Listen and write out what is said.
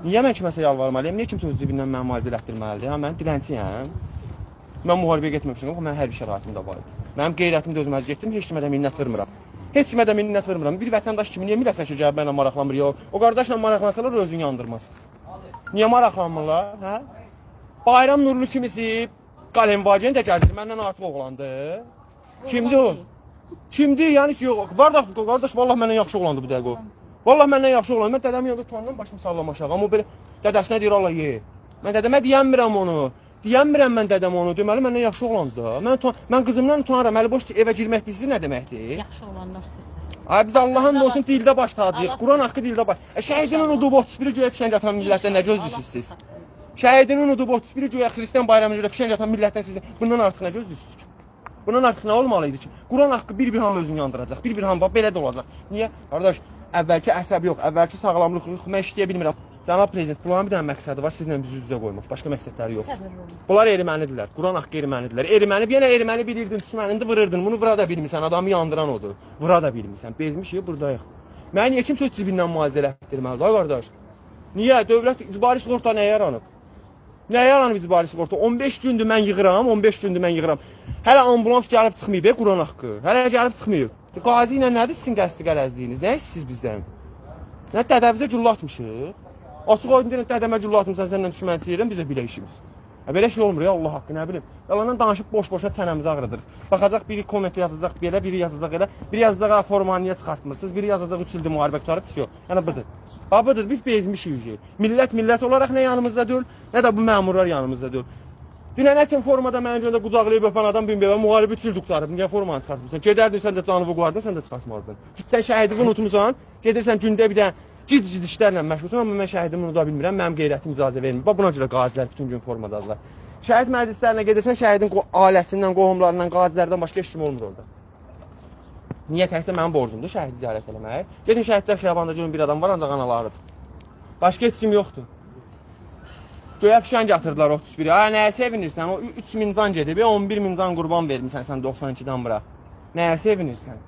Niyə mən kiməsə yalvarmalıyam? Niyə kimsə öz cibindən məni müalicə elətdirməlidir? Ha, mən dilənçiyəm. Mən müharibəyə getməmişəm, yox, mənim hərbi şəraitim də var idi. Mənim qeyrətim dözməz getdim, heç kimə də minnət vurmuram. Heç kimə də minnət vurmuram. Bir vətəndaş kimi niyə millət vəkili gəlib mənlə maraqlanmır? Yox, o qardaşla maraqlansalar özünü yandırmaz. Niyə maraqlanmırlar, hə? Bayram Nurlu kimisi Qalenvageni də gəzir, məndən artıq oğlandı. Kimdir o? Kimdir? Yəni yox, var da qardaş, vallah məndən yaxşı oğlandı bu dəqiqə o. Vallah məndən yaxşı oğlandı. Mən dədəmin yanında utanıram, başımı sallam aşağı. Amma o belə dədəsinə deyir Allah ye. Mən dədəmə deyəmirəm onu. Deyəmirəm mən dədəmə onu. Deməli məndən yaxşı oğlandı da. Mən qızımdan utanıram. Əli boş evə girmək bizdir nə deməkdir? Yaxşı olanlar sizsiniz. Ay biz Allah'ın da olsun dildə baş tacıyıq. Quran haqqı dildə baş. Şəhidini unudub 31-i göyə fişəng atan millətdən nə gözləyirsiniz siz? Şəhidini unudub 31-i göyə xristian bayramına görə fişəng atan millətdən siz bundan artıq nə gözləyirsiniz ki? Bundan artıq nə olmalı idi ki? Quran haqqı bir-bir hamı özünü yandıracaq. Bir-bir hamı bax belə də olacaq. Niyə? Qardaş, əvvəlki əsəb yox, əvvəlki sağlamlıq yox, mən işləyə bilmirəm. Cənab prezident, bunların bir dənə məqsədi var, sizlə bizi üz-üzə qoymaq. Başqa məqsədləri yox. Bunlar ermənidirlər. Quran haqqı ermənidirlər. Erməni, yenə erməni bilirdin, düşmənini vururdun. Bunu vura da bilmirsən, adamı yandıran odur. Vura da bilmirsən. Bezmişik, buradayıq. Məni niyə kimsə öz cibindən müalicə elətdirməlidir, ay qardaş? Niyə? Dövlət icbari sığorta nəyə yaranıb? Nəyə yaranıb icbari sığorta? 15 gündür mən yığıram, 15 gündür mən yığıram. Hələ ambulans gəlib çıxmayıb, Quran haqqı. Hələ gəlib çıxmayıb. Qazi ilə nədir sizin qəsdi qərəzliyiniz? Nə istəyirsiniz bizdən? Nə dədəmizə güllə atmışıq? Açıq aydın deyirəm, dədəmə güllə atmısan, səninlə düşmənçilik edirəm, biz də belə işimiz. Belə şey olmur ya, Allah haqqı, nə bilim. Yalandan danışıb boş-boşa çənəmizi ağrıdırıq. Baxacaq, biri komment yazacaq belə, biri yazacaq elə, biri yazacaq, ha, formanı niyə çıxartmırsınız, biri yazacaq 3 ildir müharibə qurtarıb, yox. Yəni budur. Ha, budur, biz bezmişik. Millət millət olaraq nə yanımızda deyil, nə də bu məmurlar yanımızda deyil. Dünən nə kim formada mənim görəndə qucaqlayıb öpən adam bin belə müharibə 3 ildir qurtarıb, niyə formanı çıxartmırsan? Gedərdin sən də canını qoyardın, sən də çıxartmazdın. Sən şəhidini unutmusan, gedirsən gündə bir dənə gic-gic işlərlə məşğulsan, amma mən şəhidimi unuda bilmirəm, mənim qeyrətim icazə vermir. Bax buna görə qazilər bütün gün formadadırlar. Şəhid məclislərinə gedirsən, şəhidin ailəsindən, qohumlarından, qazilərdən başqa heç kim olmur orada. Niyə təkcə mənim borcumdur şəhidi ziyarət eləmək? Gedin şəhidlər xiyabanında görün bir adam var, ancaq analarıdır. Başqa heç kim yoxdur. Göyə fişəng atırdılar 31-i. Ay nəyə sevinirsən? O 3000 can gedib, 11000 can qurban vermisən sən 92-dən bura. Nəyə sevinirsən?